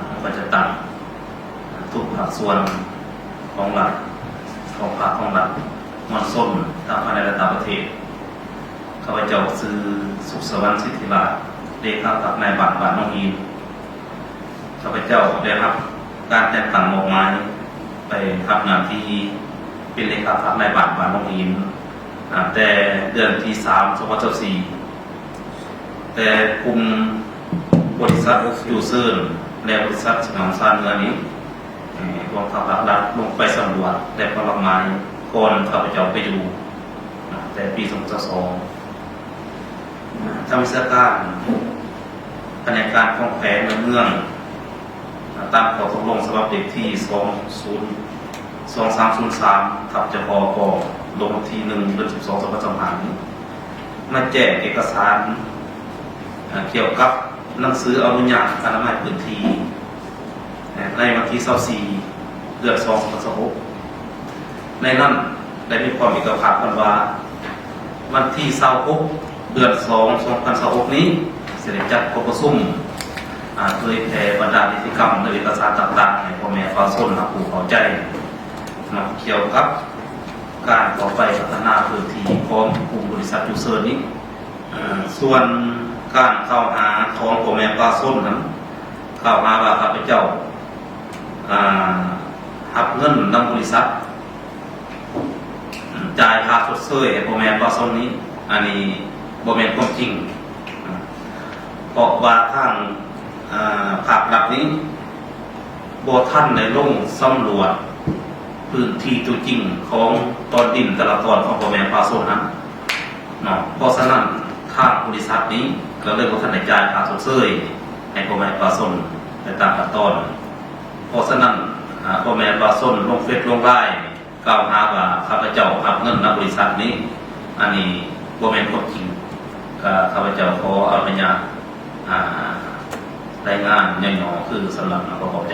ເຮົາກໍຈະຕັ້ງທຸກພາກສ່ວນຂອງລັດ, ຂອງພາກຂອງລັດ, ມວນຊົນທັງພາຍໃນ ແລະ ຕ່າງປະເທດ. ຂ້າພະເຈົ້າຊື່ ສຸກສະຫວັນ ສິດທິລາດ, ເລຂາພັກນາຍບ້ານ ບ້ານໜອງຫີນ. ຂ້າພະເຈົ້າໄດ້ຮັບການແຕ່ງຕັ້ງມອບໝາຍໄປຮັບໜ້າທີ່ເປັນເລຂາພັກນາຍບ້ານ ບ້ານໜອງຫີນ ອາ ແຕ່ເດືອນທີສາມ ສອງພັນຊາວສີ່ ແຕ່ກຸ່ມບໍລິສັດ ຈູເຊີນ ແລະ ບໍລິສັດສະໜອງຊານເໜືອນີ້ ເອີ ກອງທັບຫຼັກລັດລົງໄປສຳຫຼວດ ແລະ ກໍຮັບໝາຍກ່ອນຂ້າພະເຈົ້າໄປຢູ່ ນະ ແຕ່ປີສອງພັນຊາວສອງ. ທາງວິຊາການພະແນກການຂອງແຂວງ ແລະ ເມືອງ ນະ ຕາມຂໍ້ຕົກລົງສະບັບເລກທີສອງສູນ ສອງສາມສູນສາມ ທັບ ຈພ ກໍລົງວັນທີໜຶ່ງ ເດືອນສິບສອງ ສອງພັນຊາວຫ້ານີ້ ມາແຈ້ງເອກະສານ ເອີ ກ່ຽວກັບໜັງສືອະນຸຍາດອະນາໄມພື້ນທີ່ ໃນວັນທີຊາວສີ່ ເດືອນສອງ ສອງພັນຊາວຫົກ. ໃນນັ້ນໄດ້ມີຄວາມເອກະພາບກັນວ່າ ວັນທີຊາວຫົກ ເດືອນສອງ ສອງພັນຊາວຫົກນີ້ ຊິໄດ້ຈັດກອງປະຊຸມ ອາ ເຜີຍແຜ່ບັນດານິຕິກຳ ແລະ ເອກະສານຕ່າງໆ ໃຫ້ພໍ່ແມ່ປະຊາຊົນຮັບຮູ້ເຂົ້າໃຈ ນຳກ່ຽວກັບການເຂົ້າໄປພັດທະນາພື້ນທີ່ຂອງກຸ່ມບໍລິສັດ ຈູເຊີນ ນີ້. ເອີ ສ່ວນການກ່າວຫາຂອງພໍ່ແມ່ປະຊາຊົນນັ້ນ ກ່າວຫາວ່າຂ້າພະເຈົ້າ ອາ ຮັບເງິນນຳບໍລິສັດ ຈ່າຍຄ່າຊົດເຊີຍໃຫ້ພໍ່ແມ່ປະຊາຊົນນີ້ ອັນນີ້ບໍ່ແມ່ນຄວາມຈິງ ເພາະວ່າທາງ ອາ ພາກລັດນີ້ ບໍ່ທັນໄດ້ລົງສຳຫຼວດພື້ນທີ່ຕົວຈິງຂອງຕອນດິນແຕ່ລະຕອນຂອງພໍ່ແມ່ປະຊາຊົນຫັ້ນເນາະ. ເພາະສະນັ້ນ ທາງບໍລິສັດນີ້ກໍເລີຍບໍ່ທັນໄດ້ຈ່າຍຄ່າຊົດເຊີຍໃຫ້ພໍ່ແມ່ປະຊາຊົນໄປຕາມຂັ້ນຕອນ. ເພາະສະນັ້ນ ອາ ພໍ່ແມ່ປະຊາຊົນລົງເຟສລົງລາຍ ກ່າວຫາວ່າຂ້າພະເຈົ້າຮັບເງິນນຳບໍລິສັດນີ້ ອັນນີ້ບໍ່ແມ່ນຄວາມຈິງ. ກໍຂ້າພະເຈົ້າຂໍອະນຸຍາດ ອາ ລາຍງານຫຍໍ້ໆ ຄືສຳລັບ ອາ ຂໍຂອບໃຈ.